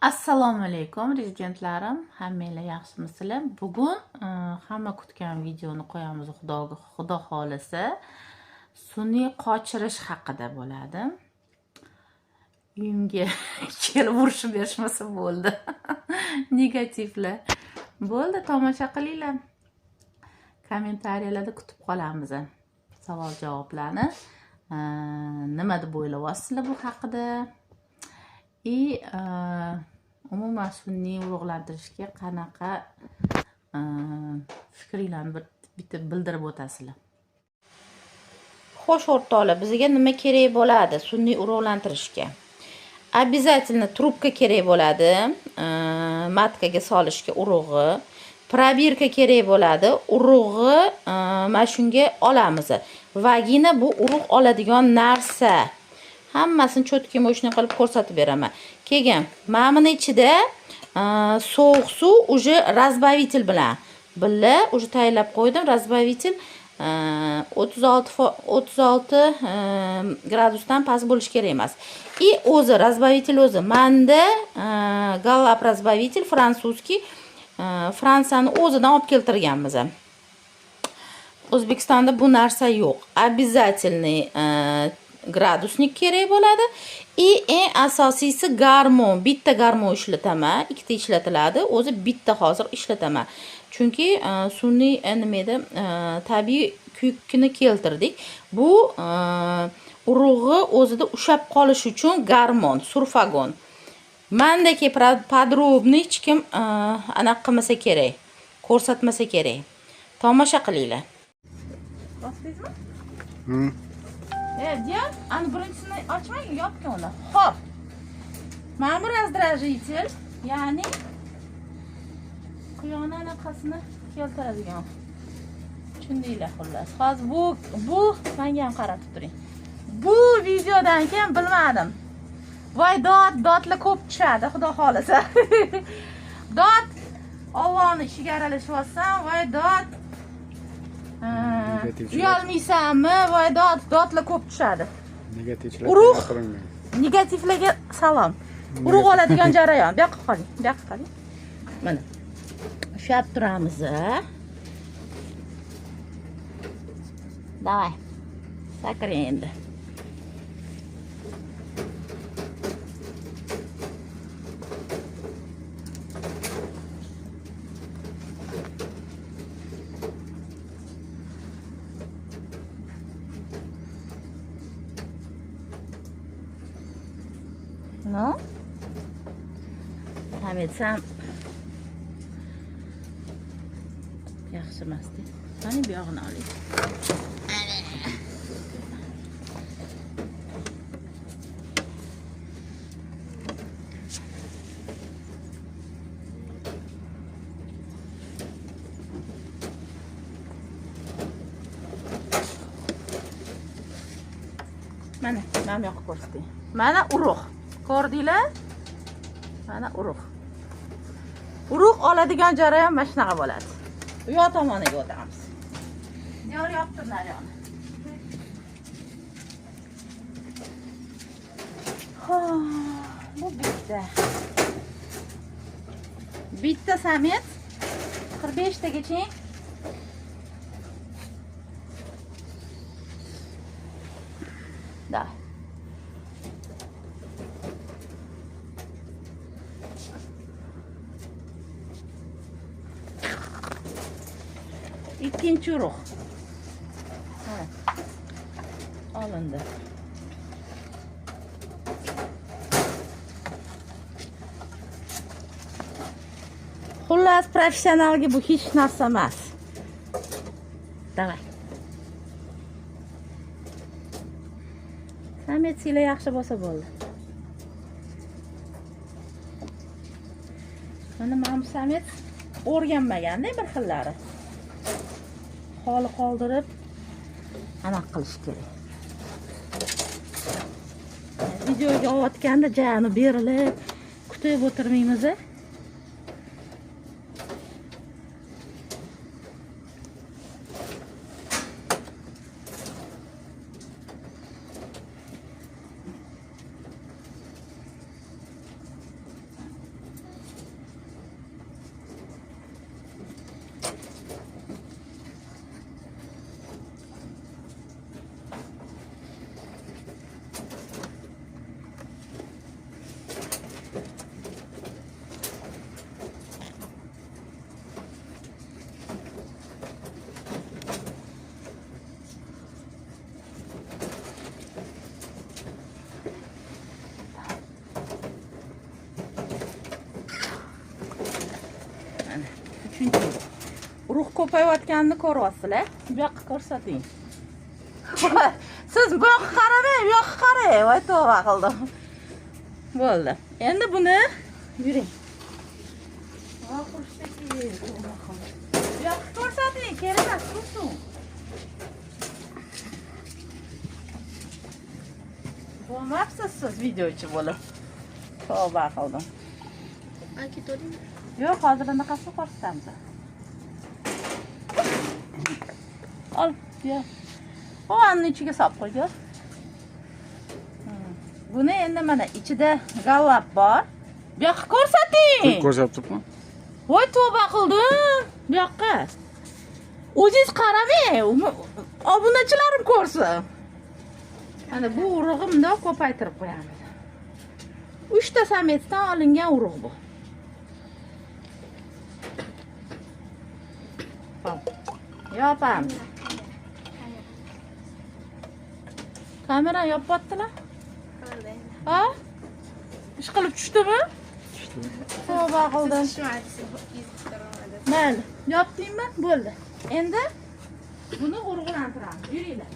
Assalomu alaykum, rezidentlarim. Hammanglar yaxshimisizlar? Bugun hamma kutgan videoni qo'yamiz, Xudo xohlasa. Sun'iy qochirish haqida bo'ladi. Uyimga kelib urishib berishmasa bo'ldi. Negativlar. Bo'ldi, tomosha qilinglar. Kommentariyalarda kutib qolamiz. Savol javoblarni. Nima deb o'ylayapsizlar bu haqida? И umuman sun'iy urug'lantirishga qanaqa fikringlarni bir bitta bildirib o'tasizlar. Xo'sh, o'rtoqlar, bizga nima kerak bo'ladi sun'iy urug'lantirishga? Обязательно trubka kerak bo'ladi, матка ga solishga urug'i, probirka kerak bo'ladi, urug'i mana shunga olamiz. Vagina bu urug' oladigan narsa. Hammasini чётко мощный qilib ko'rsatib beraman. Keyin mana buni ichida sovuq suv уже разбавитель bilan birga уже tayyorlab qo'ydim. Разбавитель 36 gradusdan past bo'lishi kerak emas. И o'zi разбавитель o'zi manda Galap разбавитель французский, Fransiyani o'zidan olib keltirganmiz. O'zbekistonda bu narsa yo'q. Обязательный градусник kerak bo'ladi. И eng asosiysi gormon. Bitta gormon ishlataman, ikkita ishlatiladi. O'zi bitta hozir ishlataman. Chunki sun'iy nima edi, tabiiy kuyukkini keltirdik. Bu urug'i o'zida ushlab qolish uchun gormon, surfagon. Mandaki подробно hech kim anaqa qilmasa kerak, ko'rsatmasa kerak. Tomosha qilinglar. Bosdingizmi? Hmm. Diyor, ani birinchisini ochmang, yoping uni. Xo'p. Mana bu раздражитель, ya'ni quyonni anaqasini keltiradigan. Tushundinglar xullas. Hozir bu menga ham qaratib turing. Bu videodan keyin bilmadim. Voy dod, dodlar ko'p tushadi, xudo xolasa. Dod Allohning ishiga aralashyapsan, voy dod. Negativchilar. Uyalmaysanmi? Voy dod, dodlar ko'p tushadi. Negativchilar Urug'. qilingan. Negativlarga salom. Urug' oladigan jarayon. Bu yoqqa qoling, bu yoqqa qoling. Mana. Ushlab turamiz. Давай. Sakring endi. Ну? Tam etsam yaxshi emasdi. Qani bu yog'ini oling. Ana. Mana, mana bu yoqqa ko'rsating. Mana urug'. Ko'rdinglar? Mana urug'. Urug' oladigan jarayon mana shunaqa bo'ladi. U yoq tomoniga o'tamiz. Diyor yoptir naryoni. Bu bitta. Bitta самец 45 tagacha. Да. Ikkinchi urug'. Mana. Olindi. Xullas, professionalga bu hech narsa emas. Давай. Самец inglar yaxshi bo'lsa bo'ldi. Mana mana bu самец o'rganmaganda bir xillari. Xoli qoldirib anaqa qilish kerak. Videoga olayotganda jani berilib kutib o'tirmaymiz. Uchinchi urug'. Urug' ko'payayotganini ko'ryapsizlar. Bu yoqqa ko'rsating. Siz bu yoqqa qaramang, bu yoqqa qarang. Voy tavba qildim. Bo'ldi. Endi buni yuring. Bu yoqqa ko'rsating, kerak emas, tursin. Bo'lmabsiz siz videochi bo'lib. Tavba qildim. Yo'q, hozir anaqasini ko'rsatamiz. Ol, yo'q. O anning ichiga solib qo'ydi. Buni endi mana ichida g'allab bor. Bu yoqqa ko'rsating. Ko'rsatib turibman. Voy tavba qildim. Bu yoqqa. O'zingiz qaramang, obunachilarim ko'rsin. Mana bu urug'i bundoq ko'paytirib qo'yamiz. 3 ta sametsdan olingan urug' bu. Hop. Yopamiz. Kamerani yopyaptilar. Ha? Ish qilib tushdimi? Tushdi. Tavba qildim. Mayli, yopdingmi? Bo'ldi. Endi buni urug'lantiramiz. Yuringlar.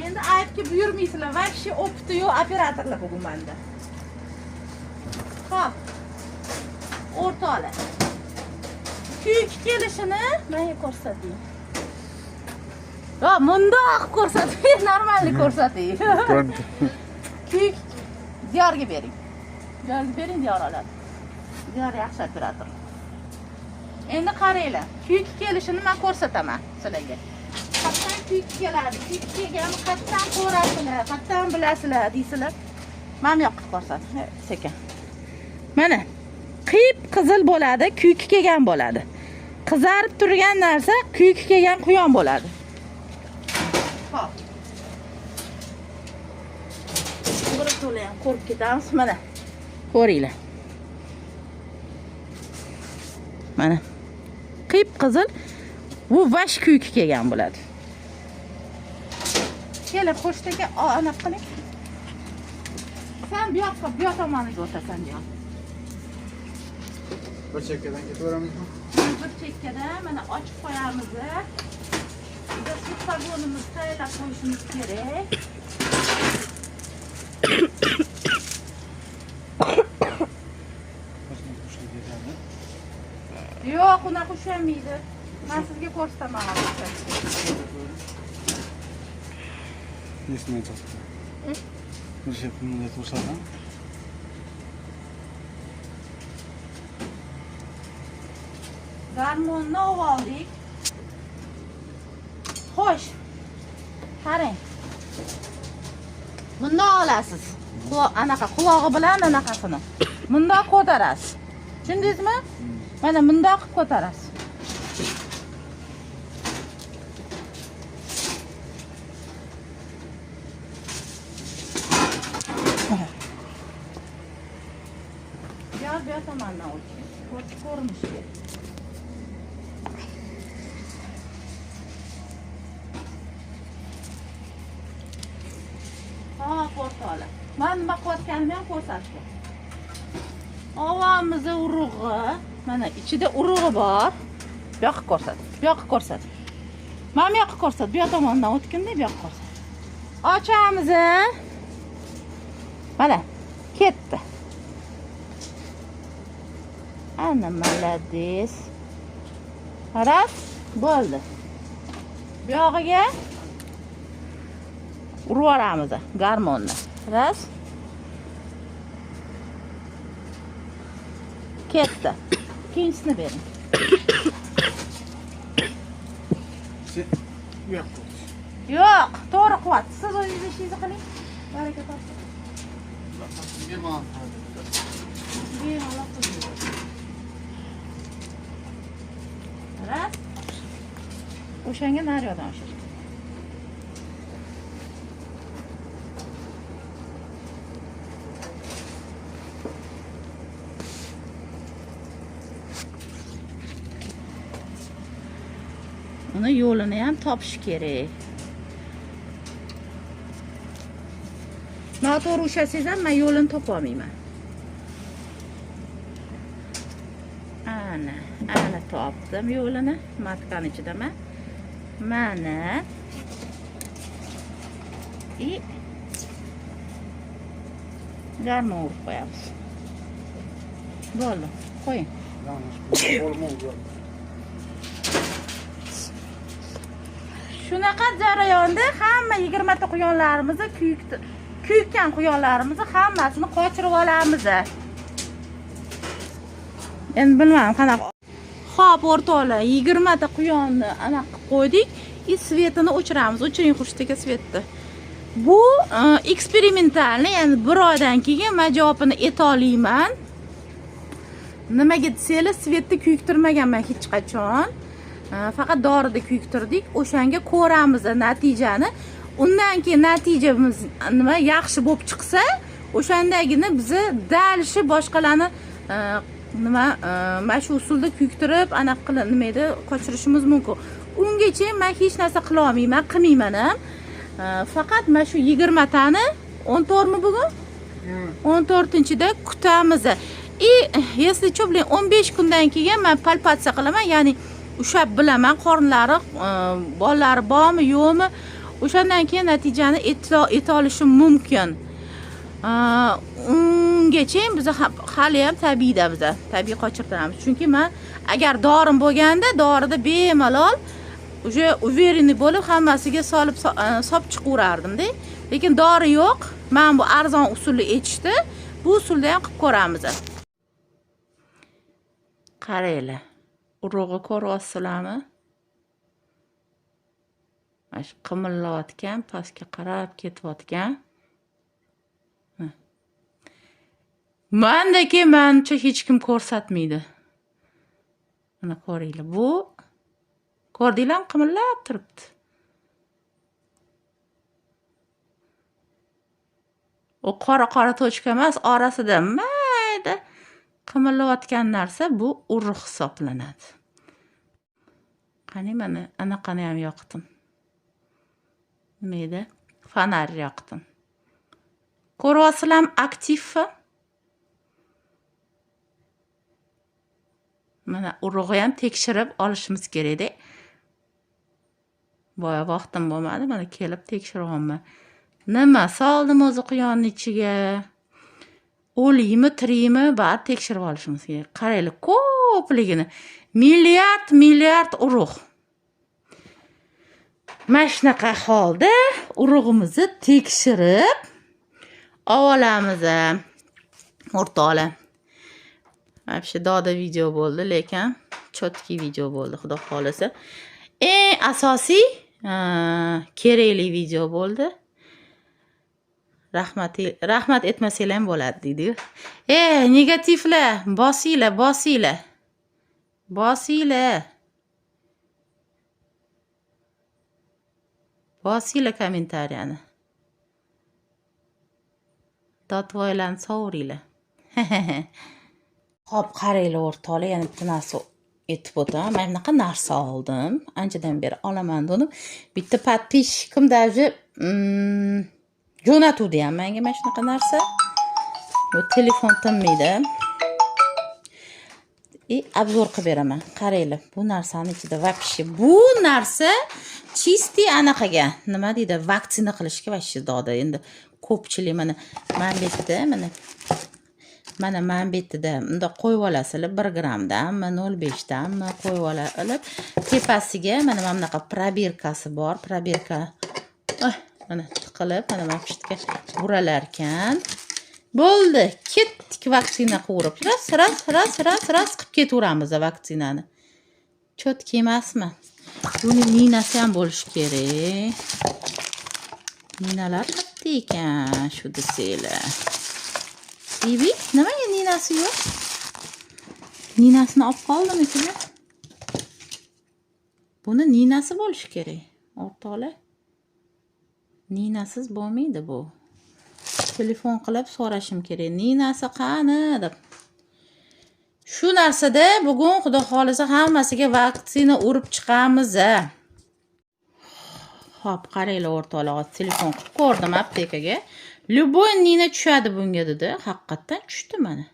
Endi aybga buyurmaysizlar. Вообще опыт i yo'q operatorlar bugun menda. Xo'p. O'rtoqlar. Kuyuk kelishini menga ko'rsating. Yo, mundoq ko'rsating, normalni ko'rsating. Kuyuk Diyorga bering. Diyorga bering, Diyor oladi. Diyor yaxshi operator. Endi qaranglar, kuyuk kelishini men ko'rsataman sizlarga. Qattan kuyuk keladi, kuyuk kelganini qattan ko'rasizlar, qattan bilasizlar deysizlar. Mana bu yoqqa ko'rsat, sekin. Mana qip qizil bo'ladi, kuyuk kelgan bo'ladi. Qizarib turgan narsa kuyuk kelgan quyon bo'ladi. Xo'p. Bir to'la ham ko'rib ketamiz mana. Ko'ringlar. Mana qip qizil bu vash kuyuk kelgan bo'ladi. Kelib qo'shdagi aniq qiling. Sen bu yoqqa, bu yoq tomoniga o'tasan diyor. Bir chekkadan ketaveramizmi? Bir chekkadan mana ochib qo'yamiz. Biz sut vagonimizni tayyorlab qo'yishimiz kerak. Yo'q, unaqa ushlanmaydi. Men sizga ko'rsataman hozir. Nesini aytyapti? Bir şey bunday ko'rsatam. Garmonni oldik. Xo'sh. Qarang. Bundoq olasiz. Anaqa qulog'i bilan anaqasini. Bundoq ko'tarasiz. Tushundingizmi? Mana bundoq qilib ko'tarasiz. Yo'q, bu tomondan o'tgan. Ko'rinish kerak. Ha, ko'rtolar. Men nima qilayotganimni ham ko'rsatdim. Ovamizni urug'i, mana ichida urug'i bor. Bu yoqqa ko'rsat, bu yoqqa ko'rsat. Mana bu yoqqa ko'rsat, bu yoq tomondan o'tganda bu yoqqa ko'rsat. Ochamiz. Mana ketdi. Ana молодец. Ras bo'ldi. Bu yog'iga urib yuboramiz garmonni. Ras. Ketdi. Ikkinchisini bering. Yo'q. Yo'q, to'g'ri qilyapsiz. Siz o'zingiz ishingizni qiling. Baraka topsin. Bemalol qiling. Ras. O'shanga nariyoqdan oshish. Uni yo'lini ham topish kerak. Noto'g'ri ushlasangiz ham men yo'lini topa olmayman. Mana, ana topdim yo'lini. Matkani ichidaman. Mana. И garmon urib qo'yamiz. Bo'ldi. Qo'ying. Qo'lim oldi. Shunaqa jarayonda hamma 20 ta quyonlarimizni kuyikkan quyonlarimizni hammasini qochirib olamiz. Endi bilmadim qanaqa. Xo'p, o'rtoqlar, 20 ta quyonni anaqa qilib qo'ydik. И svetini o'chiramiz. O'chiring Xurshid aka svetni. Bu eksperimentalniy, ya'ni bir oydan keyin men javobini ayta olmayman. Nimaga desanglar, svetni kuyiktirmaganman hech qachon. Faqat dorida kuyiktirdik. O'shanga ko'ramiz natijani. Undan keyin natijamiz nima yaxshi bo'lib chiqsa, o'shandagini bizni дальше boshqalarni nima mana shu usulda kuyiktirib, anaqa qilib nima edi, qochirishimiz mumkin. Ungacha men hech narsa qila olmayman, qilmayman ham. Faqat mana shu 20 tani 14 mi bugun? 14-da kutamiz. И если что, блин, 15 kundan keyin men palpatsiya qilaman, ya'ni ushlab bilaman qorinlari, bolalari bormi, yo'qmi. O'shandan keyin natijani ayta olishim mumkin. Ungacha biz hali ham tabiiyda biz tabiiy qochirtiramiz. Chunki men agar dorim bo'lganda, dorida bemalol уже уверенный bo'lib hammasiga solib sop chiqaverardim-da. Lekin dori yo'q. Men bu arzon usulni aytishdi. Bu usulda ham qilib ko'ramiz. Qaranglar. Urug'i ko'ryapsizlarmi? Mana shu qimillayotgan, pastga qarab ketayotgan. Mandaki manimcha hech kim ko'rsatmaydi. Mana ko'ringlar, bu ko'rdinglarmi, qimillab turibdi. U qora-qora tochka emas, orasida mayda qimillayotgan narsa bu urug' hisoblanadi. Qani mana anaqani ham yoqdim. Nima edi? Fonar yoqdim. Ko'ryapsizlarmi, aktivmi? Mana urug'i ham tekshirib olishimiz kerak-da. Boya vaqtim bo'lmadi, mana kelib tekshiryapman. Nima soldim o'zi quyonning ichiga? O'liymi, tirikmi, bari tekshirib olishimiz kerak. Qaranglar, ko'pligini. Milliard, milliard urug'. Mana shunaqa holda urug'imizni tekshirib olamiz. O'rtoqlar. Вообще doda video bo'ldi, lekin chotki video bo'ldi, xudo xolasa. Eng asosiy kerakli video bo'ldi. Rahmat etmasanglar ham bo'ladi deydi-yu. Negativlar, bosinglar, bosinglar. Bosinglar. Bosinglar kommentariyani. Dotvoylarni sovuringlar. Xo'p, qaranglar o'rtoqlar, yana bitta narsa aytib o'taman. Men bunaqa narsa oldim. Anchadan beri olaman dedim. Bitta podpischikim даже jo'natuvdi ham menga mana shunaqa narsa. Bu telefon tinmaydi. И obzor qilib beraman. Qaranglar, bu narsani ichida вообще bu narsa чистый anaqaga, nima deydi, vaksina qilishga вообще doda. Endi ko'pchilik mana bu yerda, mana mana bu yerda bundoq qo'yib olasizlar, 1 grammdanmi, 0.5 danmi qo'yib olib, tepasiga mana bunaqa probirkasi bor, probirka mana tiqilib, mana bu yerga buralar ekan. Bo'ldi, ketdik vaksina qurib. Ras, ras, ras, ras, ras qilib ketaveramiz vaksinani. Cho'tki emasmi? Buni ninasi ham bo'lishi kerak. Ninalar qayerda ekan shu desanglar. Bibi, nimaga ninasi yo'q? Ninasini olib qoldimi ichiga? Buni ninasi bo'lishi kerak, o'rtoqlar. Ninasiz bo'lmaydi bu. Telefon qilib so'rashim kerak. Ninasi qani deb. Shu narsada bugun Xudo xolisa hammasiga vaksina urib chiqamiz. Xo'p, qaranglar o'rtoqlar, hozir telefon qilib ko'rdim aptekaga. Любой nina tushadi bunga dedi. Haqiqatdan tushdi mana.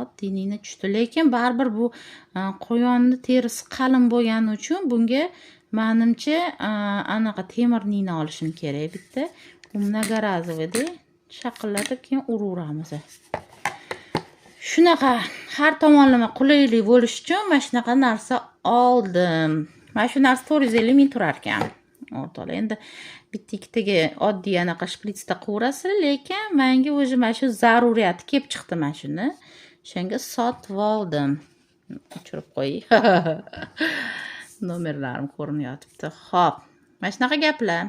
Oddiy nina tushdi, lekin baribir bu quyonni terisi qalin bo'lgani uchun bunga, manimcha, anaqa temir nina olishim kerak bitta. U многоразовый da shaqillatib keyin uraveramiz. Shunaqa har tomonlama qulaylik bo'lishi uchun mana shunaqa narsa oldim. Mana shu narsa 450 000 turar ekan, o'rtoqlar. Endi bitta ikkitaga oddiy anaqa shpritsda qilaverasizlar, lekin manga уже mana shu zaruriyati kelib chiqdi, mana shuni, o'shanga sotib oldim. O'chirib qo'yay, nomerlarim ko'rinyotibdi. Ho'p, mana shunaqa gaplar.